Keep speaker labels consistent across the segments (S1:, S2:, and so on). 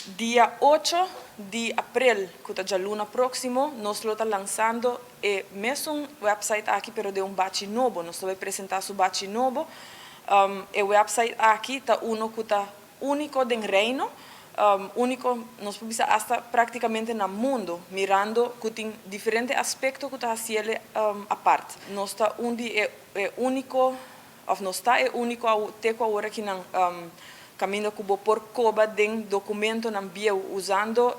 S1: Dia 8 di april, cu ta dialuna proximo, nos ta lansando e mesun website aki, pero den un bachi nobo. Nos ta bay presenta e bachi nobo. E website aki ta uno cu ta unico den Reino, unico, nos por bisa hasta practicamente na mundo, mirando cu tin diferente aspecto cu ta haci'e apart. Nos ta un di e unico, of nos ta e unico te cu awor aki nan caminda cu bo por coba den documentonan bieu usando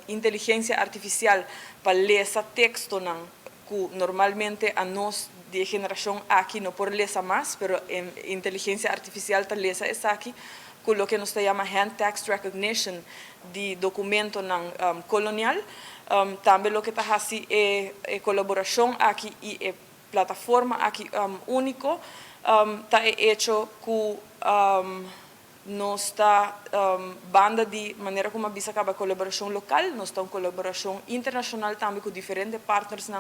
S1: inteligencia artificial pa lesa textonan cu normalmente anos di generacion aki no por lesa mas, pero inteligencia artificial ta lesa esaki cu loke nos ta yama hand text recognition di documentonan colonial. Tambe loke ta haci e colaboracion aki y e plataforma aki unico ta e hecho cu nos ta banda di manera con a bisa caba colaboracion local, nos ta un colaboracion internacional tambe cu diferente partners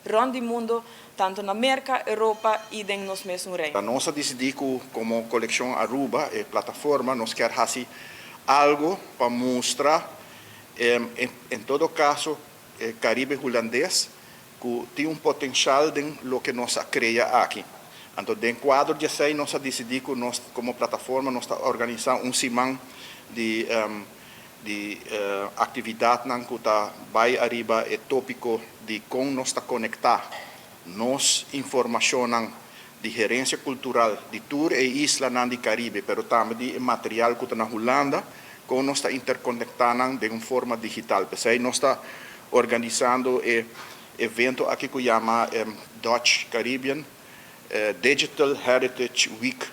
S1: rond di mundo, tanto na America, Europa y den nos mes Reino.
S2: Nos a dicidi cu como Coleccion Aruba e plataforma nos kier haci algo pa mustra, en todo caso, Caribe Hulandes, cu tin un potencial den loke nos a crea aki. Anto, den cuadro di esey, nos a dicidi cu nos, como plataforma, nos ta organisando un siman di actividad cu ta bay ariba e topico di con nos ta conecta nos informacion di herencia cultural di tur e islanan di Caribe, pero tambe di material cu ta na Hulanda, con nos ta interconectando di un forma digital. Pesey nos ta organisando e evento aki cu yama Dutch Caribbean Digital Heritage Week.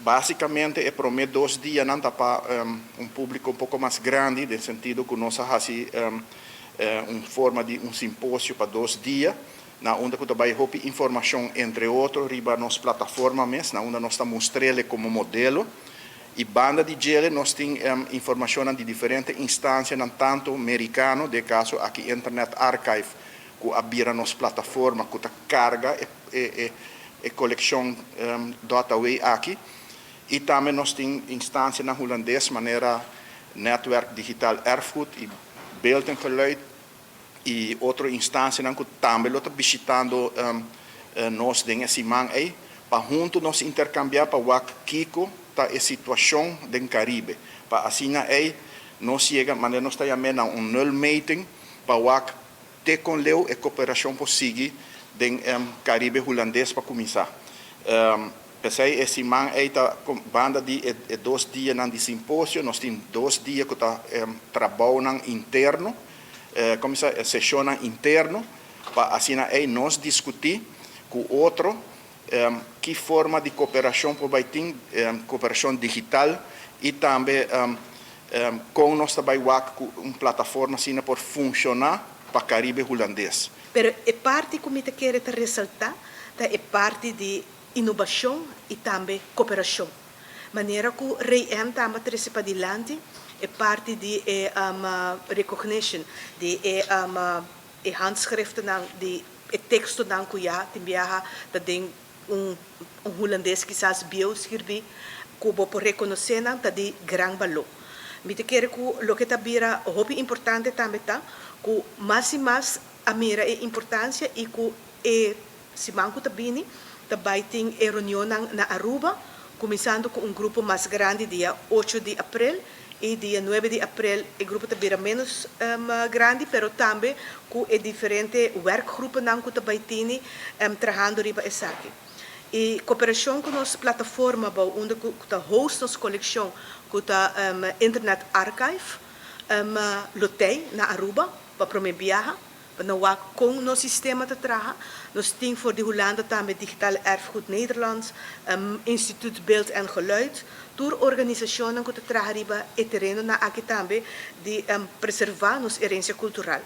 S2: Basicamente e prome 2 dianan ta pa un publico un poco mas grandi, den sentido cu nos a haci un forma di un simposio pa 2 dia, na unda cu bay hopi informacion, entre otro, riba nos plataforma mes, na unda nos ta mustr'e como modelo. Y banda di dje, nos tin informacion di diferente instancia, tanto americano, den caso aki Internet Archive, cu a bira nos plataforma, cu ta carga e coleccion .aw aki. Y tambe nos tin instancia na Hulandes, manera Netwerk Digitaal Erfgoed y Beeld en Geluid y otro instancia cu tambe ta bishitando nos den e siman ey, pa hunto nos intercambia pa wak kico ta e situacion den Caribe. Pa asina ey nos yega, manera nos ta yama, un nulmeting, pa wak te con leu e cooperacion por sigui den Caribe Hulandes pa cuminsa. Pesey e siman ey ta banda di e 2 dianan di simposio, nos tin 2 dia cu ta trabou interno, cuminsa sesion interno, pa asina ey nos discuti cu otro ki forma di cooperacion por bay tin, cooperacion digital y tambe con nos tambe un plataforma asina por funciona pa Caribe Hulandes.
S3: Pero e parti cu mi kier resalta ta e parti di inovacion y tambe cooperacion. Manera cu Ray-Ann tambe a trece padilanti, e parti di recognition, di e handschriften, di e textonan cu ya tin biaha ta den un hulandes kisas bieu skirbi, cu bo por reconoce nan, ta di gran balor. Mi ta kere cu loke ta bira hopi importante tambe ta cu mas y mas a mira e importancia y cu e siman cu ta bini ta bay tin e reunion na Aruba, cuminsando cu un grupo mas grandi dia 8 di april y dia 9 di april e grupo ta bira menos grandi, pero tambe cu e diferente werkgroepen cu ta bay tin trahando riba esaki. E cooperacion cu nos plataforma, unda cu ta host nos coleccion, cu ta Internet Archive, lo t'ey na Aruba, pa prome biaha, pa nan wak con nos sistema ta traha. Nos tin for di Hulanda tambe Digitaal Erfgoed Nederland, Instituut Beeld en Geluid, tur organisacion cu ta traha riba e terenonan aki tambe di preserva nos herencia cultural.